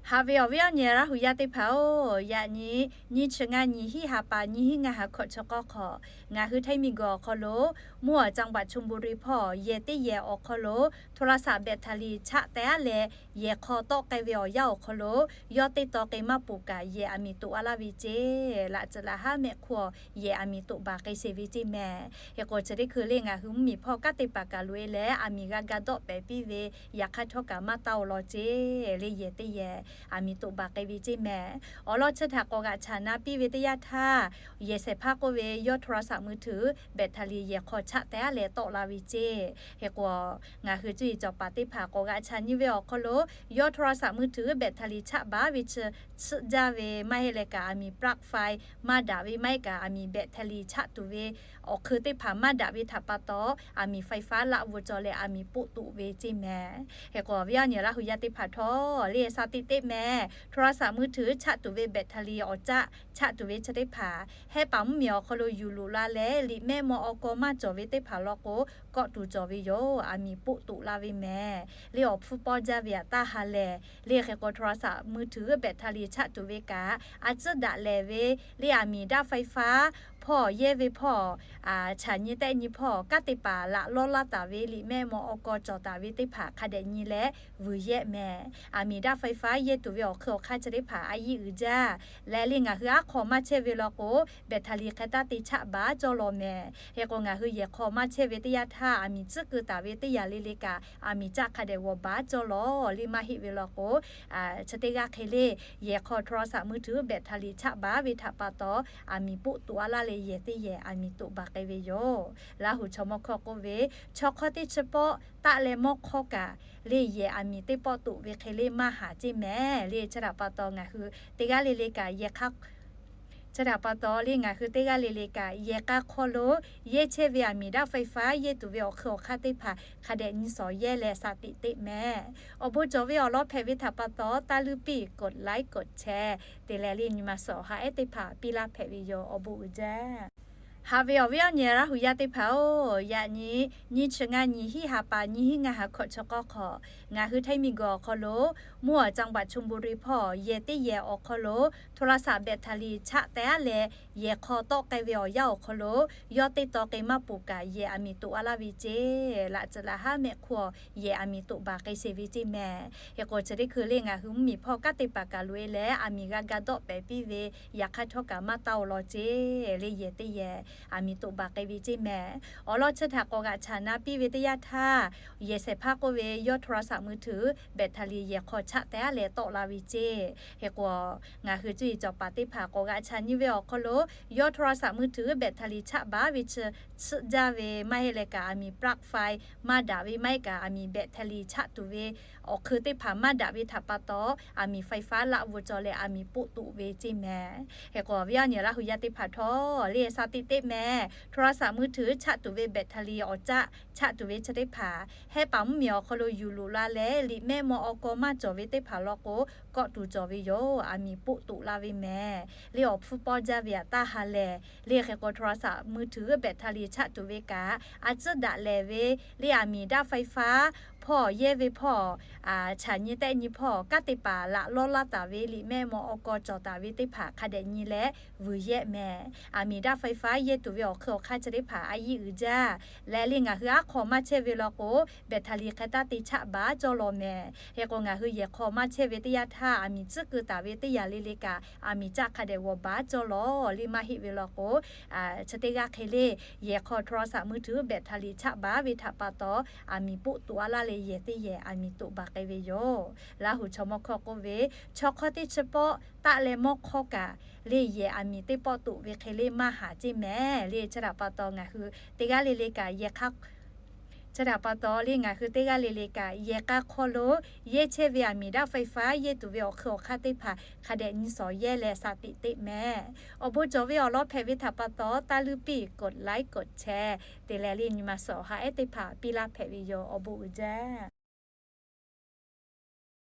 Haꞈ ve awˬ viˉ awˬ nyi Laˇ huˍ yaˇ teˇ hpaˍ-oˬ, yaꞈ nyi nyiˇ chi ngaˇ nyiˇ hinˉ ha pa nyiˇ hinˉ ngaˇ ha hkawꞈ chi k'awˇ hk'aw, ngaˬ hui Htaiˇ miˬguiˬ awˬ hk'aw lo, mvuhˇ awˬ จังหวัดชลบุรี hpawˇ yehˬ teˇ yehˬ awˬ hk'aw lo โทรศัพท์ แบตเตอรี่ chaˆ teh-a leh, yehˬ hk'aw tawˆ k'ai ve awˬ yanˇ awˬ hk'aw lo, yawˇ teˇ taw k'e maˇ poˬ kaꞈ yehˬ aˬ miˍ toꞈ-a laˇ ve ceˇ. Laꞈ tcuh laꞈ haˉ mehˆ hk'oˆ yehˬ aˬ miˍ toꞈ baˬ k'ai sheˍ ve ceˇ mehˍ. Hk'e k'o, chi teˇ hkui le ngaˬ hui mvuhˇmiˬ hpawˇ kanˉ te paˍ kaꞈ loꞈ-e leh, aˬ miˍ g'a ga dawˆ pehˍ piˇ ve, yaꞈ hk'aˇ htawˇ kaꞈ maˇ taˇ-o law ceˇ. Le yehˬ teˇ yehˬ aˬ miˍ toꞈ baˬ k'ai ve ceˇ mehˍ. Awˬ lawn chi htaꞈ k'awꞈ g'aꞈ chaˬ na piˇ ve teˇ yanˇ htaˇ, yehˬ shehˍ hpaˇ k'oˆ ve, yawˇ โทรศัพท์มือถือ แบตเตอรี่ yehˬ hk'aw chaˆ teh-a leh tawˆ la ve ceˇ. Hk'e k'o, ngaˬ hui cuˇ yiˍ cawˬ paˍ teˇ hpaˍ k'awꞈ g'aꞈ chaˬ nyi ve awˬ hk'aw lo, yawˇ โทรศัพท์มือถือ แบตเตอรี่ chaˆ baˬ ve chi tsuhˆ jaˇ ve maˇ heˆ leh kaꞈ, aˬ miˍ plug faiˇ maˇ daꞈ ve maˇ heˆ kaꞈ, aˬ miˍ แบตเตอรี่ chaˆ tuˬ ve awˬ hk'eun teˇ hpaˍ maˇ daꞈ ve htaꞈ pa taw, aˬ miˍ faiˇ faˉ laˆ bvuhꞈ cawˬ leh aˬ miˍ poˆ toꞈ ve ceˇ mehˍ. Hk'e k'o, awˬ viˉ awˬ nyi Laˇ huˍ yaˇ teˇ hpaˍ htawˇ le sha teꞈ teꞈ mehˍ. โทรศัพท์มือถือ chaˆ tuˬ ve แบตเตอรี่ awˬ caˆ chaˆ tuˬ ve chi teˇ hpaˍ, hehˉ paˍ mvuhˇmiˬ awˬ hk'aw lo yuˬ loꞈ la leh, liꞈ mehˆ maw awˬ kaw maˇ cawˬ ve teˇ hpaˍ law k'o, kawˆ tuˬ cawˬ ve yoˬ. Aˬ miˍ poˆ toꞈ la ve mehˍ. Le awˬ hpfuhˇ pawˇ jaˇ ve aꞈ taˇ ha lehˬ, le hk'e k'o โทรศัพท์มือถือ แบตเตอรี่ chaˆ tuˬ ve kaꞈ, a ciˉ daꞈ lehˬ ve, le aˬ miˍ daˆ faiˇ faˉ hpawˇ yehˇ ve hpawˇ, chaꞈ nyi tehˆ nyi hpawˇ kanˉ te paˍ laꞈ lawˇ laˇ taˍ ve, liꞈ mehˆ maw awˬ kaw cawˬ taˍ ve teˇ hpaˍ hk'a dehꞈ nyi leh vuiˬ yehˆ mehˍ. Aˬ miˍ daˆ faiˇ faˉ yehˇ tuˬ ve awˬ hk'eun awˬ hk'aˇ chi teˇ hpaˍ a yiˆ uiˍ jaˇ. Leh le ngaˬ hui aˉ hk'aw maˇ chehˇ ve law k'o, แบตเตอรี่ hk'e taˇ te chaˆ baˬ cawˇ law mehˍ. Hk'e k'o, ngaˬ hui yehˬ hk'aw maˇ chehˇ ve teˇ yanˇ htaˇ, aˬ miˍ tcuhˉ keu taˍ ve teˇ yanˇ le le kaꞈ, aˬ miˍ caˆ hk'a dehꞈ g'awˬ baˬ cawˇ law. Le maˇ heˆ ve law k'o, chi teˇ g'aˇ hk'e le, yehˬ hk'aw โทรศัพท์มือถือ แบตเตอรี่ chaˆ baˬ ve htaꞈ pa taw, aˬ miˍ poˆ toꞈ-a laˇ leh yehˬ teˇ yehˬ aˬ miˍ toꞈ baˬ k'ai ve yoˬ. Laˇ huˍ chaw mawˇ hkawˇ k'oˆ ve, chaw hk'awˇ teˇ chi pawˆ taˆ leh mawˇ hk'awˇ kaꞈ, le yehˬ aˬ miˍ teˇ pawˆ toꞈ ve hk'e le maˇ haˍ ceˇ mehˍ. Le chi htaꞈ pa taw ngaˬ hui teˇ g'aˇ le le kaꞈ yehˬ hk'aˇ Chi htaꞈ pa taw le ngaˬ hui teˇ g'aˇ le le kaꞈ yehˬ k'a hk'aw lo yehˇ chehˇ ve aˬ miˍ daˆ faiˇ faˉ yehˇ tuˬ ve awˬ hk'eun awˬ hk'aˇ teˇ hpaˍ hk'a dehꞈ nyi shawˍ yehˇ leh sha tiꞈ teꞈ mehˍ. Awˬ bon cawˬ ve awˬ lawn hpehꞈ ve htaꞈ pa taw, taˇ luˇ piˇ กดไลค์ กดแชร์ te leh le nyi ma suhˍ awˬ ha ehˉ teˇ hpaˍ piˇ laˇ hpehꞈ ve yoˬ. Awˬ bon uiˍ jaˇ. Haꞈ ve awˬ viˉ awˬ nyi Laˇ huˍ yaˇ teˇ hpaˍ-oˬ, yaꞈ nyi nyiˇ chi ngaˇ nyiˇ hinˉ ha pa nyiˇ hinˉ ngaˇ ha hkawꞈ chi k'awˇ hk'aw, ngaˬ hui Htaiˇ miˬguiˬ awˬ hk'aw lo, mvuhˇ awˬ จังหวัดชลบุรี hpawˇ yehˬ teˇ yehˬ awˬ hk'aw lo โทรศัพท์ แบตเตอรี่ chaˆ teh-a leh, yehˬ hk'aw tawˆ k'ai ve awˬ yanˇ awˬ hk'aw lo, yawˇ teˇ taw k'e maˇ poˬ kaꞈ yehˬ aˬ miˍ toꞈ-a laˇ ve ceˇ. Laꞈ tcuh laꞈ haˉ mehˆ hk'oˆ yehˬ aˬ miˍ toꞈ baˬ k'ai sheˍ ve ceˇ mehˍ. Hk'e k'o, chi teˇ hkui le ngaˬ hui mvuhˇmiˬ hpawˇ kanˉ te paˍ kaꞈ loꞈ-e leh aˬ miˍ g'a ga dawˆ pehˍ piˇ ve, yaꞈ hk'aˇ htawˇ kaꞈ maˇ taˇ-o law ceˇ. Le yehˬ teˇ yehˬ aˬ miˍ toꞈ baˬ k'ai ve ceˇ mehˍ. Awˬ lawn chi htaꞈ k'awꞈ g'aꞈ chaˬ na piˇ ve teˇ yanˇ htaˇ, yehˬ shehˍ hpaˇ k'oˆ ve, yawˇ โทรศัพท์มือถือ แบตเตอรี่ yehˬ hk'aw chaˆ teh-a leh tawˆ la ve ceˇ. Hk'e k'o, ngaˬ hui cuˇ yiˍ cawˬ paˍ teˇ hpaˍ k'awꞈ g'aꞈ chaˬ nyi ve awˬ hk'aw lo, yawˇ โทรศัพท์มือถือ แบตเตอรี่ chaˆ baˬ ve chi tsuhˆ jaˇ ve maˇ heˆ leh kaꞈ, aˬ miˍ plug faiˇ maˇ daꞈ ve maˇ heˆ kaꞈ, aˬ miˍ แบตเตอรี่ chaˆ tuˬ ve awˬ hk'eun teˇ hpaˍ maˇ daꞈ ve htaꞈ pa taw, aˬ miˍ faiˇ faˉ laˆ bvuhꞈ cawˬ leh aˬ miˍ poˆ toꞈ ve ceˇ mehˍ. Hk'e k'o, awˬ viˉ awˬ nyi Laˇ huˍ yaˇ teˇ hpaˍ htawˇ le sha tiꞈ teꞈ mehˍ. โทรศัพท์มือถือ chaˆ tuˬ ve แบตเตอรี่ awˬ caˆ chaˆ tuˬ ve chi teˇ hpaˍ, hehˉ paˍ mvuhˇmiˬ awˬ hk'aw lo yuˬ loꞈ la leh, liꞈ mehˆ maw awˬ kaw maˇ cawˬ ve teˇ hpaˍ law k'o, kawˆ tuˬ cawˬ ve yoˬ. Aˬ miˍ poˆ toꞈ la ve mehˍ. Le awˬ hpfuhˇ pawˇ jaˇ ve aꞈ taˇ ha lehˬ, le hk'e k'o โทรศัพท์มือถือ แบตเตอรี่ chaˆ tuˬ ve kaꞈ, a ciˉ daꞈ lehˬ ve, le aˬ miˍ daˆ faiˇ faˉ hpawˇ yehˇ ve hpawˇ, chaꞈ nyi tehˆ nyi hpawˇ kanˉ te paˍ laꞈ lawˇ laˇ taˍ ve, liꞈ mehˆ maw awˬ kaw cawˬ taˍ ve teˇ hpaˍ hk'a dehꞈ nyi leh vuiˬ yehˆ mehˍ. Aˬ miˍ daˆ faiˇ faˉ yehˇ tuˬ ve awˬ hk'eun awˬ hk'aˇ chi teˇ hpaˍ a yiˆ uiˍ jaˇ. Leh le ngaˬ hui aˉ hk'aw maˇ chehˇ ve law k'o, แบตเตอรี่ hk'e taˇ te chaˆ baˬ cawˇ law mehˍ. Hk'e k'o, ngaˬ hui yehˬ hk'aw maˇ chehˇ ve teˇ yanˇ htaˇ, aˬ miˍ tcuhˉ keu taˍ ve teˇ yanˇ le le kaꞈ, aˬ miˍ caˆ hk'a dehꞈ g'awˬ baˬ cawˇ law. Le maˇ heˆ ve law k'o, chi teˇ g'aˇ hk'e le, yehˬ hk'aw โทรศัพท์มือถือ แบตเตอรี่ chaˆ baˬ ve htaꞈ pa taw, aˬ miˍ poˆ toꞈ-a laˇ leh yehˬ teˇ yehˬ aˬ miˍ toꞈ baˬ k'ai ve yoˬ. Laˇ huˍ chaw mawˇ hkawˇ k'oˆ ve, chaw hk'awˇ teˇ chi pawˆ taˆ leh mawˇ hk'awˇ kaꞈ, le yehˬ aˬ miˍ teˇ pawˆ toꞈ ve hk'e le maˇ haˍ ceˇ mehˍ. Le chi htaꞈ pa taw ngaˬ hui teˇ g'aˇ le le kaꞈ yehˬ hk'aˇ Chi htaꞈ pa taw le ngaˬ hui teˇ g'aˇ le le kaꞈ yehˬ k'a hk'aw lo yehˇ chehˇ ve aˬ miˍ daˆ faiˇ faˉ yehˇ tuˬ ve awˬ hk'eun awˬ hk'aˇ teˇ hpaˍ hk'a dehꞈ nyi shawˍ yehˇ leh sha tiꞈ teꞈ mehˍ. Awˬ bon cawˬ ve awˬ lawn hpehꞈ ve htaꞈ pa taw, taˇ luˇ piˇ กดไลค์ กดแชร์ te leh le nyi ma suhˍ awˬ ha ehˉ teˇ hpaˍ piˇ laˇ hpehꞈ ve yoˬ. Awˬ bon uiˍ jaˇ.